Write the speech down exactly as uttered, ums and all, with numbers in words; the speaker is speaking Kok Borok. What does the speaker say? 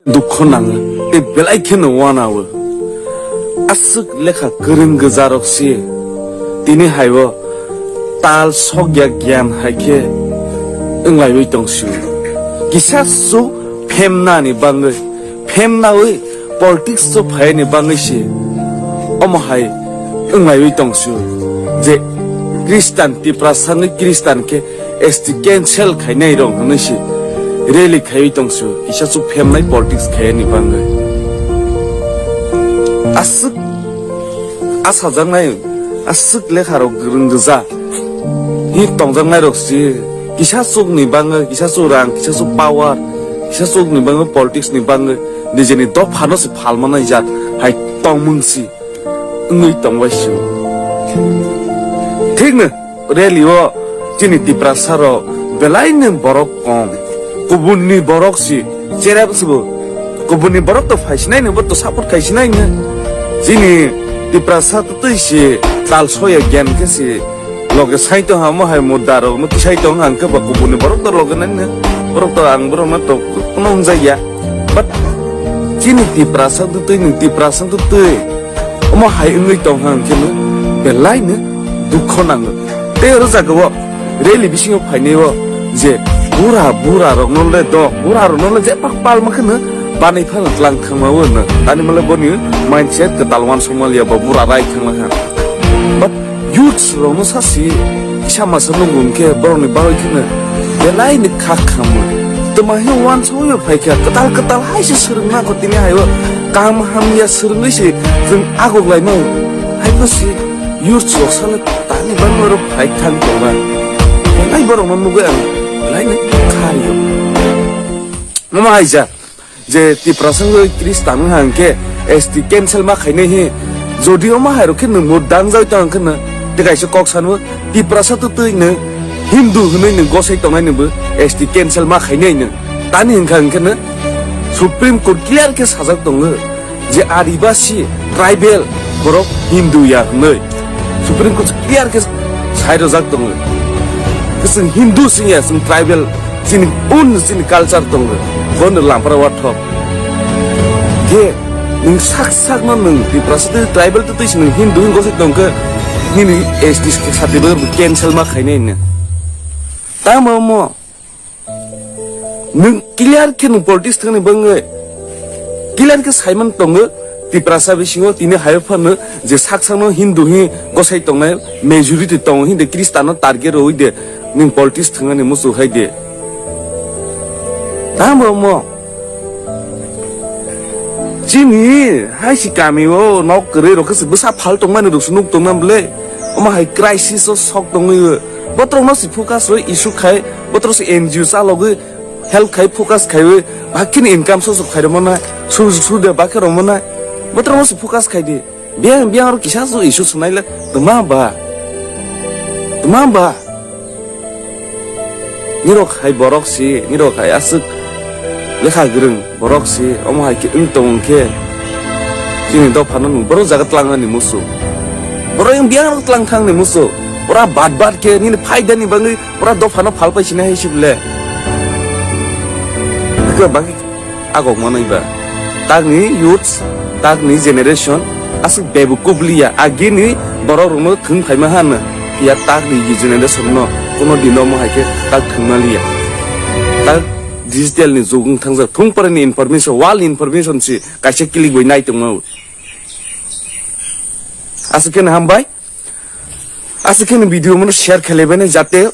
dukho nango tei belai kheno uanao. Aswk lekha kwrwng gwjarok se tini hai-o tal sokya gyan hai khe wnglaiwi tong sio. Kisa chuk phemnani bangwi, phemnawi politics o phaini bangwi se omo hai wnglaiwi tong sio je Khristan, Tiprasa ni Khristan khe S T cancel khainai rok hwnwi se rally khaiwi tong sio, kisa chuk phemnai politics khaiyani bangwi. Aswk asajaknai, aswk lekha rok gwrwng gwja hi tongjaknai rok si kisa chuk ni bangwi, kisa chuk rang, kisa chuk power, kisa chuk ni bangwi, politics ni bangwi nijeni dopha no se phalmanai jat hai tongmung si wngwi tongbai sio. Thik no. Rally o chini Tiprasa rok belai no borok kom. Kubun ni borok si cherep sibo. Kubun ni borok to phaisinai no, bo to support khaisinai no. Chini Tiprasa to twi si tal soya gyan khe si loge sai to hamo hai mudda rok no kisai tong hang khe ba kubun ni borok to loge nai no. Borok to ang borok no to kuno hwnjak ya. But chini Tiprasa to twi ni Tiprasa to twi. Omo hai wngwi tong hang khe no belai no dukho nango. Tei oro jaga o rally bisingo phainai o je bura bura rok no le do, bura rok no le je pak pal ma khe no banai phano tlang thangma o no. Tani male boni mindset kwtal wansukma liya ba bura rai thangma kha. But youths rok no sa si kisa masa nungo hwnkhe borok ni bagwi khe no belai ni kha khamwi. Twma hi wansugwi phai kha, kwtal kwtal hai se swrwng nang kho tini hai o. Kam hamya swrwngwi se chwng agok lai mano. Hai bo se youths rok sale tani bangma rok phai thang tonga. Belai borok no nugwi ang belai ni kha rio. Mama hai ja. Je Tiprasa wngwi Khristan wngkha hwnkhe S T cancel ma khainai hi. Jodi omo hai rok khe nwng murda wngjagwi tong khe no, tei kaisa kok sanw Tiprasa to twi nwng Hindu hwnwi nwng gosai tongnai nwngbo S T cancel ma khainai nwng. Tani hwnkha hwnkhe no Supreme Court clear khe sajak tongo je Adibasi tribal borok Hindu ya hwnwi. Supreme Court clear khe sai rojak tongo. Khe chwng Hindu sing ya, chwng tribal, chini own chini culture tongo. Bono lampra wathok. Khe nwng sak sak no nwng Tiprasa tei tribal tei twi se nwng Hindu wng gosai tong khe nini S T khe sati bo cancel ma khainai no. Tamo mo Nwng clear khe nwng politics thangni bangwi clear khe saiman tongo, Tiprasa bisingo tini hai phano je sak sakno Hindu hi gosai tongnai majority tongo, hindi Christian no target rwi de nwng politics thangani musu hai de. Tamo mo chini hai si kami o nok kwrwi rok se bwsa phal tongmani rok se nuk tongna bwle. Omo hai crisis o sok tongwi o. Botrok no se focus rwi issue khai, botrok se N G O chalogwi help khai, focus khaiwi, bakhini income source khai rwmana, su, su de bakhe rwmana. Botrok no se focus khai di. Biyang, biyang oro kisa su issue swnai le, tma ba? Tma ba? Nirok hai borok si, nirok hai aswk lekha gwrwng borok si, omo hai khe wng tong khe chini dophano nwng borok jaga tlang ani musu. Borok wng biyang rok tlang thang ni musu. Pura bat bat khe nini phaida ni bangwi pura dophano phal pai sina hai si bwle. Bwkha bangwi agok manwi ba. Takni youths, takni generation aswk bebukuf liya. Agini borok rokno thwng phaima hano. Ya takni generation no kono dino mo hai khe tak thwngma liya. Tak digital ni jug wng thangjak. Thung pore ni information, world information si kaisa click bai nai tongma. Aswk khe hambai. Aswk khe video mono share khlai bani jate